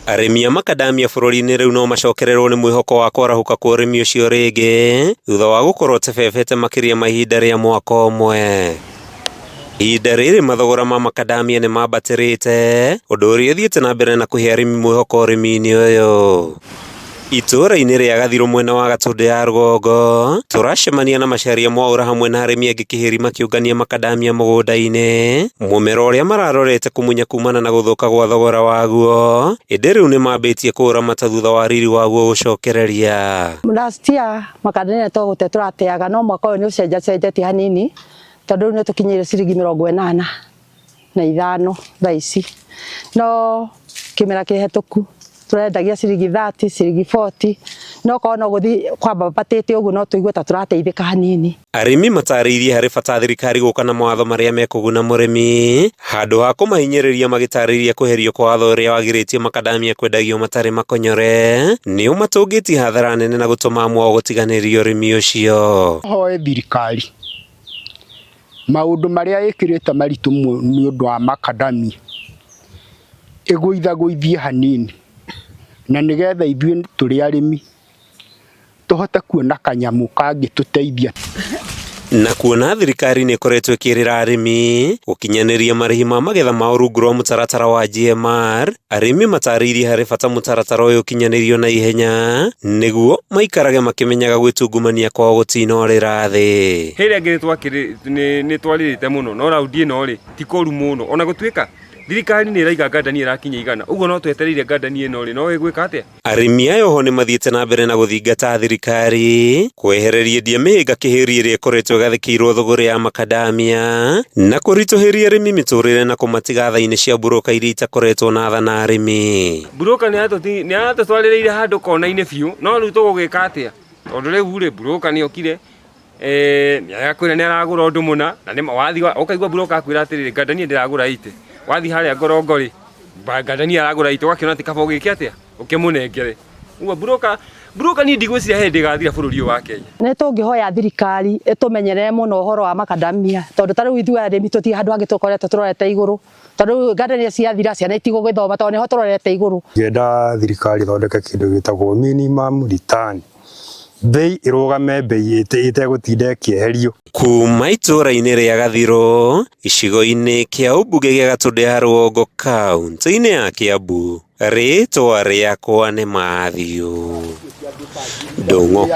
Arĩmi a makadamia bũrũri-inĩ rĩu no macokererwo nĩ mwĩhoko wa kwarahũka kwa ũrĩmi ũcio rĩngĩ thutha wa gũkorwo ũtebebete makĩria ma ihinda rĩa mwaka ũmwe. Ihinda rĩrĩ mathogora ma makadamia nĩ mambatĩrĩte ũndũ ũrĩa ũthiĩte na mbere na kũhe arĩmi mwĩhoko ũrĩmi-inĩ ũyũ. Itũũra-inĩ rĩa Gathirũ mwena wa Gatũndũ ya rũgongo tũracemania na Macharia Mwaũra hamwe na arĩmi angĩ Kĩhĩri makĩũngania makadamia mũgũnda-inĩ mũmera ũrĩa mararorete kũmunya kumana na gũthũka gwa thogora waguo ĩndĩ rĩu nĩ mambĩtie kũũramata thutha wa riri waguo gũcokereria. Last year makadamia to gũte tũrateaga no mwaka ũyũ nĩ ũcenjacenjetie hanini tondũ rĩu nĩ tũkinyĩire ciringi 85 thaa ici, no kĩmera kĩhetũku tũrendagia ciringi 30, ciringi 40, no korwo no gũthiĩ kwambatĩte ũguo no tũigue ta tũrateithĩka hanini. Arĩmi matarĩirie harĩ bata thirikari gũka na mawatho marĩa mekũguna mũrĩmi handũ ha kũmahinyĩrĩria magĩtarĩria kweherio kwa watho ũrĩa wagirĩtie makadamia kwendagio matarĩ makonyore nĩ ũmatũngĩtie hathara nene na gũtũma amwe ao gũtiganĩria ũrĩmi ũcio. Hoe thirikari maũndũ marĩa ĩkĩrĩte maritũ nĩ ũndũ wa makadamia ĩgũithagũithie hanini na nĩgetha ithuĩ tũrĩ arĩmi tũhote kuona kanyamũ kangĩtũteithia. Na kuona thirikari nĩ ĩkoretwo ĩkĩrĩra arĩmi gũkinyanĩria marĩhi ma magetha mao rungu rwa mũtaratara wa GMR, arĩmi matarĩirie harĩ bata mũtaratara ũyũ ũkinyanĩrio na ihenya nĩguo maikarage makĩmenyaga gwĩtungumania kwao gũtinorĩra thĩ. Hĩrĩa ĩngĩ nĩ twarĩrĩte mũno no raundi ĩno rĩ ti kũru mũno ona gũtuĩka thirikari nĩ ĩraiga ngandani ĩrakinya 100 ũguo no twetereire ngandani ĩno rĩ no ĩgwĩka atĩa. Arĩmi aya oho nĩ mathiĩte na mbere na gũthingata thirikari kwehereria endia mĩhĩnga kĩhĩri ĩrĩa ĩkoretwo ĩgathĩkĩirwo thũgũrĩ ya makadamia na kũritũhĩria arĩmi mĩtũrĩre na kũmatiga tha-inĩ cia mburũka iria itakoretwo na tha na arĩmi. Mburũka nĩ aratũtwarĩrĩire handũ kona-inĩ biũ no rĩu tũgũgĩka atĩa tondũ rĩu rĩ mburũka nĩ okire nĩ nĩ aragũra ũndũ mũna na nĩ wathiĩ ũkaigua mburũka akwĩra atĩrĩrĩ ngandania ndĩragũra 80 wathiĩ harĩa ngorongo rĩ ngandania aragũra 80 ũgakĩona atĩ kaba ũgĩke atĩa ũkĩmũnengere. Ũguo mburũka mburũka niĩ ndigwĩciria hĩndĩ ĩgathira bũrũri ũyũ wa Kenya. Nĩ tũngĩhoya thirikari ĩtũmenyerere mũno ũhoro wa makadamia tondũ ta rĩu ithuĩ arĩmi tũtirĩ handũ hangĩ tũkoretwo tũrorete igũrũ tondũ rĩu ngandania ciathira ciana itigũgĩthoma tondũ nĩho tũrorete igũrũ. Ngĩenda thirikari ĩthondeke kĩndũ gĩtagwo minimum return, mbei ĩrũgame mbei ĩtegũtinda ĩkĩeherio. Kuma itũũra-inĩ rĩa Gathirũ gĩcigo-inĩ kĩa ũmbunge gĩa Gatũndũ ya rũgongo kaunti-inĩ ya Kiambu, rĩtwa rĩakwa nĩ Matthew Ndung'u.